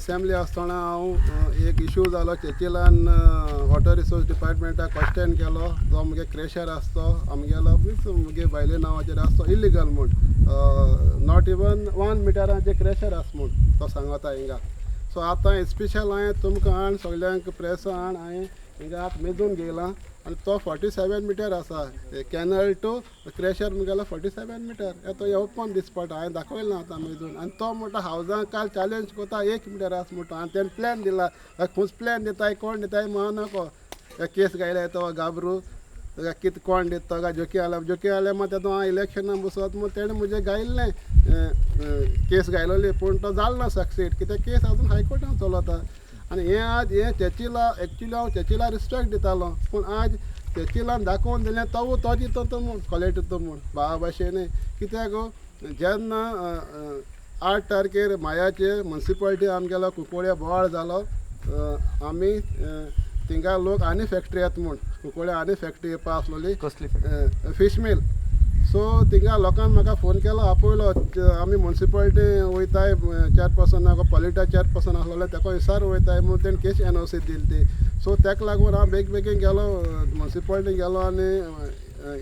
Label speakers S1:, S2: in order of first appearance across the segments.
S1: Assembly आसतना हांव एक इशू जालो चेचिलान वॉटर रिसोर्स डिपार्टमेंटाक क्वेश्चन केलो जो मुगे क्रेशर आसा तो आमगेलो मिन्स मुगे बायले नांवाचेर आसा तो इलिगल म्हूण not even one मिटराचेर क्रेशर आसा म्हूण तो सांगता हिंगा. सो आतां स्पेशल हांवें तुमकां हाण सगल्यांक प्रेसा हाण हांवें हिंगा आतां मेजून घेयला आनी तो 47 मिटर आसा कॅनल टू क्रेशर मुगेलो 47 मिटर. तो ओपन दिसपट हांवें दाखयलें ना आतां मेजून. आनी तो म्हणटा हावजान काल चॅलेंज कोता 1 मिटर आसा म्हणटा आनी तेणें प्लॅन दिला. खंयच प्लॅन दिताय कोण दिताय म्हणो नको. केस गायल्या तो गाबरू ताका कितें कोण दिता तो जोकी आल्या जोकी आल्या मागीर तेदो हांव इलेक्शनाक बसत म्हूण तेणें म्हजें गायिल्लें केस गायलोली पूण तो जालो ना सक्सीड कित्याक केस अजून हायकोर्टान चलता. आनी हें आज हें चर्चिला एक्चुली हांव चर्चिला रिस्पेक्ट दितालो पूण आज चर्चिलान दाखोवन दिलें तो तो दितो तो म्हूण क्वॉलिटी तो म्हूण भावा भाशेन. कित्याक जेन्ना 8 तारखेर मायाचे मुन्सिपालिटी आमगेलो कुंकळ्या बोवाळ जालो आमी थिंगा लोक आनी फॅक्टरी येता म्हूण कुंकळ्या आनी फॅक्टरी येवपा आसलोली
S2: कसली
S1: फीश मिल. सो थिंगा लोकांक म्हाका फोन केलो आपयलो आमी मुन्सिपालिटी वयताय चेअरपर्सनाक पॉलिटा चेअरपर्सन आसलोले तेका विचार वयताय म्हूण तेणें केस एनओसी दिली ती. सो तेका लागून हांव बेग बेगीन गेलो मुन्सिपालिटी गेलो आनी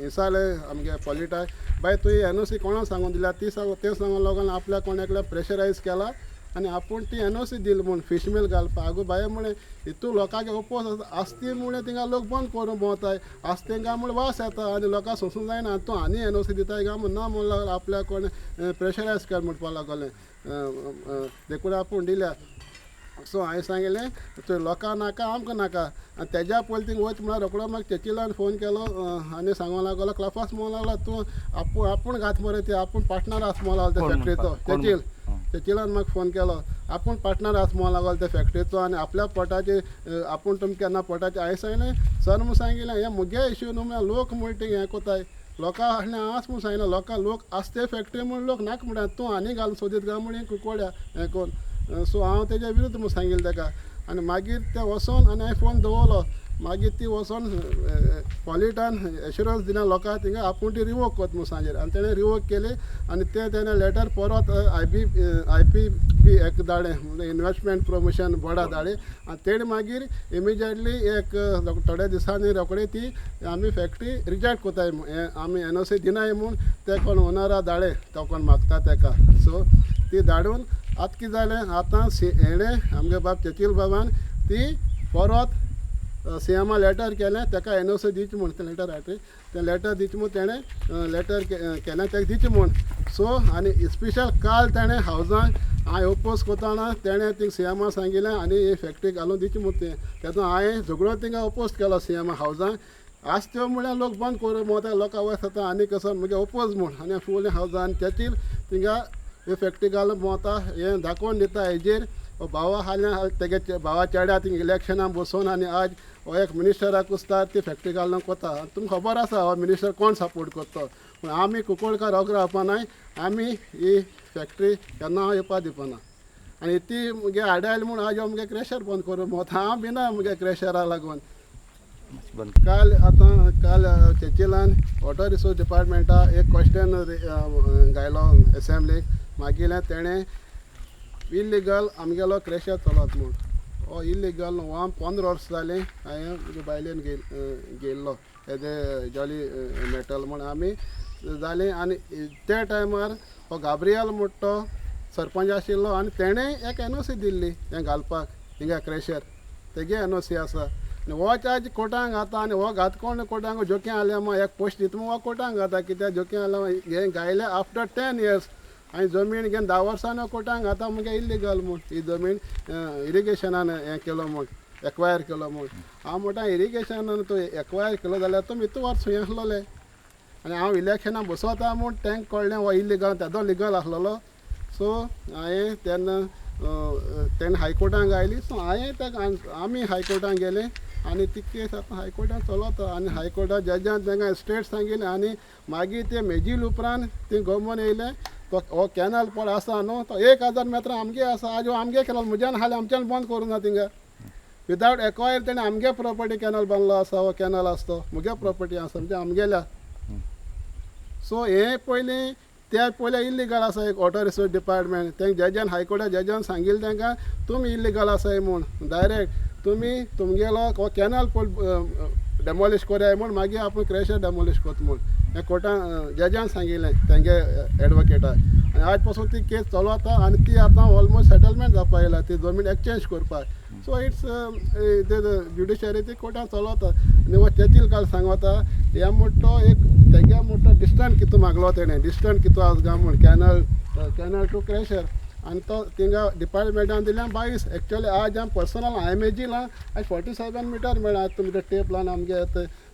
S1: विचारलें आमगे पॉलिटाक बाय तुवें एनओसी कोणाक सांगून दिल्या ती सांग तें सांगून लोकांक आपल्याक कोण एकल्या प्रेशरायज केला आनी आपूण ती एनओसी दिली म्हूण फीश मिल घालपाक. आगो बाये म्हळें हितू लोकांक ओपोज आसती म्हळें थिंगा लोक बंद करून भोंवताय आसता तेंकां म्हूण वास येता आनी लोकांक सोंसूंक जायना तूं आनी एनओसी दिताय काय म्हूण ना म्हूण लागलो आपल्याक कोण प्रेशरायज कर म्हणपाक लागलें देखून आपूण दिल्या. सो हांवें सांगलें तुवें लोकांक नाका आमकां नाका. आनी तेज्या पयलीं थिंगा वयता म्हळ्यार रोकडो म्हाका चर्चिलान फोन केलो आनी सांगूंक लागलो क्लाफास म्हणूंक लागलो तूं आपूण आपूण घात मरे ती आपूण पार्टनर आसा म्हणूंक लागलो त्या फॅक्टरीचो. चर्चिल चर्चिलान म्हाका फोन केलो आपूण पार्टनर आसा म्हणूंक लागलो त्या फॅक्टरीचो आनी आपल्या पोटाचे आपूण तुमकां केन्ना पोटाचें. हांवें सांगलें सर म्हूण सांगिल्लें हें मुगे इश्यू न्हू म्हळ्यार लोक म्हूण ती हें कोताय लोकां आसलें आस म्हूण सांगिल्लें लोकां लोक आस ते फॅक्टरी म्हूण लोक नाका म्हणटा तूं आनी घालून सोदीत काय म्हूण कुंकळ्या हें कोन्न. सो हांव तेज्या विरुद्ध म्हूण सांगिल्लें तेका आनी मागीर तें वचोन आनी हांवें फोन दवरलो. मागीर ती वचोन पॉलिटान एश्युरन्स दिना लोकांक थिंगा आपूण ती रिवोक कोत म्हूण सांजेर आनी तेणें रिवोक केली आनी तें तेणें लेटर परत I P बी एक धाडलें म्हणजे इनवेस्टमेंट प्रमोशन बोर्डा धाडलें आनी तेणें मागीर इमिजिएटली एक थोड्या दिसांनी रोखडी ती आमी फॅक्टरी रिजेक्ट कोताय आमी एनओसी दिनाय म्हूण ते कोण ओनरा धाडलें तो कोण मागता तेका. सो ती धाडून आतां कितें जालें आतां हेणें आमगे बाब चर्चिल बाबान ती परत सीएमा लेटर केलें तेका एनओसी दिवची म्हूण तें लेटर हाडली तें लेटर दिवचें म्हूण तेणें लेटर केलें तेका दिवचें म्हूण. सो आनी स्पेशल काल तेणें हावजान हांवें ओपोज कोताना तेणें थिंग सीएमा सांगिल्लें आनी ही फॅक्टरी घालून दिवची म्हूण तें तेदो हांवें झगडो थिंगा ओपोज केलो सीएमा हावजान. आज त्यो म्हळ्यार लोक बंद करूं भोंवता लोकां वयस जाता आनी कसो मुगे ओपोज म्हूण आनी फूल हावजान चर्चिल थिंगा ही फॅक्टरी घालून भोंवता हें दाखोवन दिता हेजेर भावा हाल्या तेगे भावा चेड्या थिंग इलेक्शनाक बसोवन आनी आज हो एक मिनिस्टराक कुसता ती फॅक्टरी घालून कोता. तुमकां खबर आसा हो मिनिस्टर कोण सपोर्ट करता पूण आमी कुंकळकार रोग रावपानाय आमी ही फॅक्टरी केन्ना येवपा दिवपाना. आनी ती मुगे आडायल म्हूण आज हो मुगे क्रेशर बंद करूं भोंवता हांव भिना मुगे क्रेशरा लागून. काल आतां काल चर्चिलान वॉटर रिसोर्स डिपार्टमेंटा एक क्वेश्चन घायलो एसेंब्लीक मागीर तेणें इल्लिगल आमगेलो क्रेशर चलत म्हूण हो इल्लिगल न्हू. 15 वर्सां जालीं हांवें म्हजे बायलेन घेयल्लो एज ए जॉली मेटल म्हूण आमी जालीं. आनी त्या टायमार हो गाब्रियल म्हूण तो सरपंच आशिल्लो आनी तेणें एक एनओसी दिल्ली हें घालपाक हिंगा क्रेशर तेगे एनओसी आसा. आनी हो चार्ज कोर्टांक घाता आनी हो घात कोण कोर्टांक जोकें आल्या मागीर एक पोस्ट दिता म्हूण हो कोर्टांक घाता कित्याक जोकें आल्या हें गायलें आफ्टर 10 इयर्स आनी जमीन घेवन 10 वर्सांनी कोर्टांक घाता मुगे इल्लिगल म्हूण ही जमीन इरिगेशनान हें केलो म्हूण एक्वायर केलो म्हूण. हांव म्हणटा इरिगेशनान तूं एक्वायर केलो जाल्यार तुमी इतू वर्स खंय आसलोले आनी हांव इलेक्शनाक बसोता म्हूण तांकां कळ्ळें हो इल्लिगल तेदो लिगल आसलेलो. सो हांवें तेन्ना तेन्ना हायकोर्टान गायली. सो हांवें ताका आमी हायकोर्टान गेले आनी ती केस आतां हायकोर्टान चलता आनी हायकोर्टान जजान तांकां स्ट्रेट सांगिल्लें आनी मागीर ते मेजील उपरांत ती गव्हर्मेंट येयलें तो हो कॅनल पळ आसा न्हू तो 1000 मेत्रां आमगे आसा आज हो आमगे कॅनल म्हज्यान हाले आमच्यान बंद करूं ना थिंगा विदावट एक्वायर तेणें आमगे प्रोपर्टी कॅनल बांदलो आसा हो कॅनल आसा तो मुगे प्रोपर्टी आसा म्हणजे आमगेल्या. सो हें पयलीं ते पयले इल्लिगल आसा एक वॉटर रिसोर्स डिपार्टमेंट तेंक जजान हायकोर्टा जजान सांगिल्लें तांकां तुमी इल्लिगल आसाय म्हूण डायरेक्ट तुमी तुमगेलो हो कॅनल पय डेमोलिश कोराय म्हूण मागीर आपूण क्रेशर डेमोलिश कोत म्हूण हें कोर्टान जजान सांगिल्लें तेंगे एडवोकेटाक. आनी आज पासून ती केस चालू आसा आनी ती आतां ऑलमोस्ट सेटलमेंट जावपा येयला ती जमीन एक्सचेंज करपाक. सो it's judiciary ती कोर्टान चलता. आनी हो चेचील काल सांगता हे म्हणटा तो एक तेगे म्हणटा डिस्टन्स कितू मागलो तेणें डिस्टन्स कितू आसा गा म्हूण कॅनल कॅनल टू क्रेशर आनी तो थिंगा डिपार्टमेंटान दिल्या 22. एक्चुअली आज हांव पर्सनल हांवें मेजिलां आज 47 मिटर मेळ्ळा. आज तुमचे टेप लावन आमगे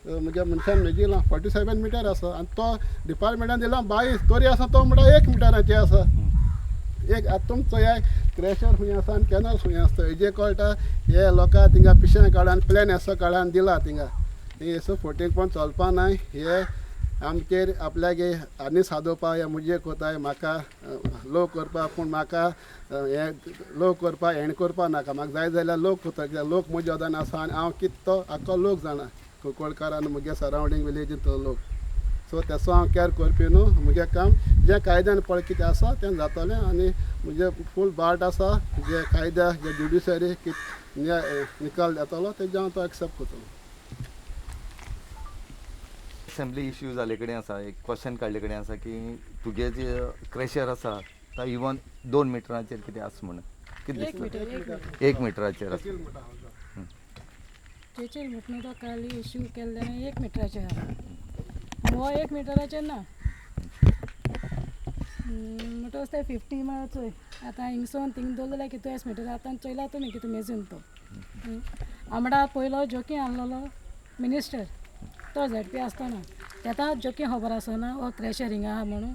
S1: म्हज्या मनशान मेजिलां 47 मिटर आसा आनी तो डिपार्टमेंटान दिला 22 तरी आसा तो म्हणटा 1 मिटराचे आसा एक. आतां तुम चोयाय क्रेशर खूंय आसा आनी कॅनल खूंय आसा हेजे कळटा हे लोकां थिंगा पिशें काडून प्लॅन असो काडून दिला थिंगा हें असो फोटींगपण चलपा नाय. हे आमचेर आपल्यागे आनी सादोवपा हे मुजे कोताय म्हाका लो करपा पूण म्हाका हें लो करपा हेण करपा नाका. म्हाका जाय जाल्यार लोक कोता कित्याक लोक म्हजे वदान आसा आनी हांव कितें तो आख्खो लोक जाणा कुंकळकार आनी म्हगे सरावंडींग विलेजीन तो लोक. सो तेचो हांव कॅर करपी न्हू. म्हगें काम जें कायद्यान पळय कितें आसा तें जातलें आनी म्हजें फूल बाट आसा जे कायद्या जे ज्युडिशरी कितें निकाल येतलो तेजें हांव तो एक्सेप्ट करतलो.
S2: असेंब्ली इश्यू जाले कडेन आसा एक क्वेश्चन काडले कडेन आसा की तुगे जे क्रेशर आसा तो इवन 2 मिटराचेर कितें आसा म्हणून कितें
S3: एक
S2: दिसता?
S3: मिटर
S2: 1 मिटराचेर आसा.
S3: चेचेल म्हटणू तो काल इश्यू केल्ले 1 मिटराचेर आहा हो 1 मिटराचेर ना म्हणटकच ते 50 म्हळ्यार चोय आतां हिंगसोन थिंग दवरलें जाल्यार कितू एस मिटर आतां चोयला तुमी कितू मेजून तो आमडा पयलो जोकी आणलेलो मिनिस्टर तो झेडपी आसतना तेता जोकी खबर आसना हो क्रेशर हिंगा आहा म्हणून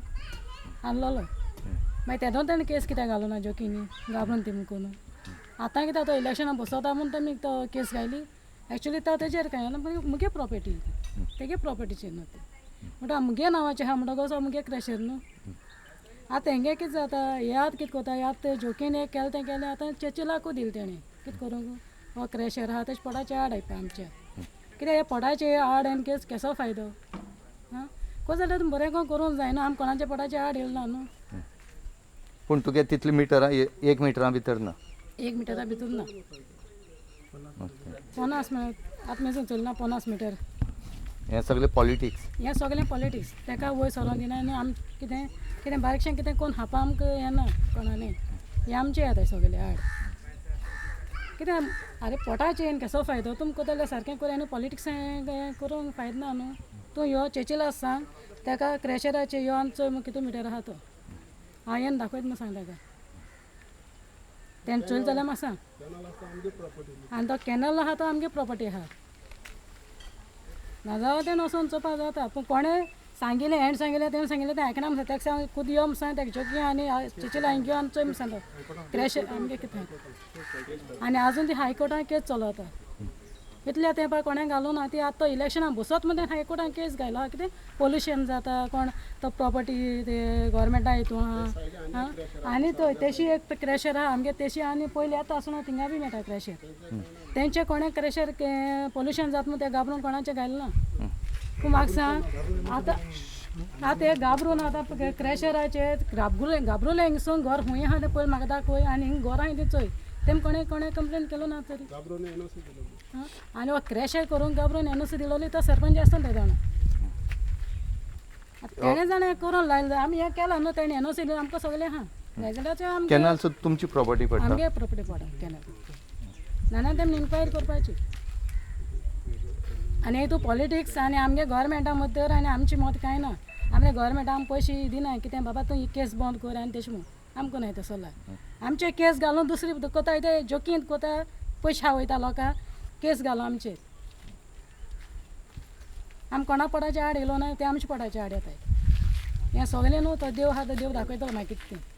S3: आणलेलो. मागीर तेदो तेणें केस कित्याक घालूना ना जोकीनी घाबरून ती करून आतां कित्याक तो इलेक्शनाक बसोता म्हूण तेमी तो केस घायली. एक्चुली तो तेजेर कांय ना मुगे प्रॉपर्टी तेगे प्रॉपर्टीचेर न्हू ती म्हणटा मुगे नांवाचें आहा म्हणटकच हो मुगे क्रेशर न्हू. आतां हेंगे कितें जाता हे आतां कितें करता हे आतां जोकीन एक केलें तें केलें आतां चेचिलाकूय दिलें तेणें कितें करूंक हो क्रेशर आहा तेजे पोटाचे आड आयपा आमच्या कित्याक हे पोटाचे आड आनी केस केसो फायदो आं कोण जाल्यार तुमी बरें करूंक जायना आमी कोणाच्या पोटाचे आड येयला ना न्हू.
S2: पूण तुगे तितले मिटरां 1 मिटरा भितर ना
S3: 1 मिटरा भितर ना 50 म्हळ्यार आतां मेजून चलना 50 मिटर.
S2: हें सगळें पॉलिटिक्स
S3: हें सगळें पॉलिटिक्स ताका वयर सरोन दिना आनी आम कितें कितें बारीकशें कितें कोण हापा आमकां येना कोणानी हें आमचें येता सगळें आड कितें आरे पोटाचें कसो फायदो तुमकां करता जाल्यार सारकें कर आनी पॉलिटिक्स हें करूंक फायदो ना न्हू. तूं यो चेचिला सांग ताका क्रेशराचेर यो आनी चोय कितू मिटर आहा तो हांव येवन दाखयत म्हूण सांग ताका तेणें चोयलें जाल्यार म्हाका सांग. आनी तो कॅनल आहा तो आमगे प्रॉपर्टी आहा नाजाल्यार तें वचोन चोवपा जाता पूण कोणें सांगिलें हेण सांगिलें तेणें सांगिलें तें आयकना म्हण ताका सांग खुद यो म्हण सांग ताका जोकी आनी चेचिला हिंग यो आनी चोय म्हण सांग क्रॅश आमगे कितें आनी आजून ती हायकोर्टान केस चलता इतल्या तेंपार कोणें घालूं ना ती आतां तो इलेक्शनाक बसत म्हण तेणें हायकोर्टान केस घायलो कितें पोल्युशन जाता कोण तो प्रॉपर्टी ते गोवोरमेंटा हितू आहा आनी तो तेशी एक क्रेशर आहा आमगे तेशी आनी पयलीं येता आसतना थिंगा बी मेळटा क्रेशर तेंचे कोणें क्रेशर पोल्युशन जाता म्हूण तें घाबरून कोणाचें घायलें ना. पूण म्हाका सांग आतां आतां हे घाबरून आतां क्रेशराचेर घाबरुलें हिंगसून घर खूंय आहा तें पयलीं म्हाका दाखय आनी हिंग घरां आहा तीं चोय तेम कोणें कोणें कंप्लेन केलो ना तरी आनी हो क्रेशर करूंक घाबरून एनओसी दिलोली तो सरपंच आसता तें जाणा तेणें जाणें करून लायलें आमी हें केलां न्हू तेणें एनओसी दिली आमकां सगळें आहा जाय जाल्यार आमगे
S2: कॅनल सुद्दां तुमची प्रॉपर्टी पडटा
S3: आमगे प्रॉपर्टी पडटा कॅनल ना तेमी इन्क्वायरी करपाची. आनी हितू पॉलिटिक्स आनी आमगे गोवोरमेंटा मद्दर आनी आमचें मत कांय ना. आमगे गोवोरमेंटा आमकां पयशे दिना कितें बाबा तूं ही केस बंद कर आनी तेश म्हूण आमकां न्हय तसो लाय आमचे केस घालून दुसरी कोताय ते जोकींत कोता पयशे वयता लोकांक केस घालून आमचेर आम कोणा पोटाचे आड येयलो ना ते आमच्या पोटाचे आड येताय. हें सगळें न्हू तो देव आहा तो देव दाखयतलो मागीर कितें तें.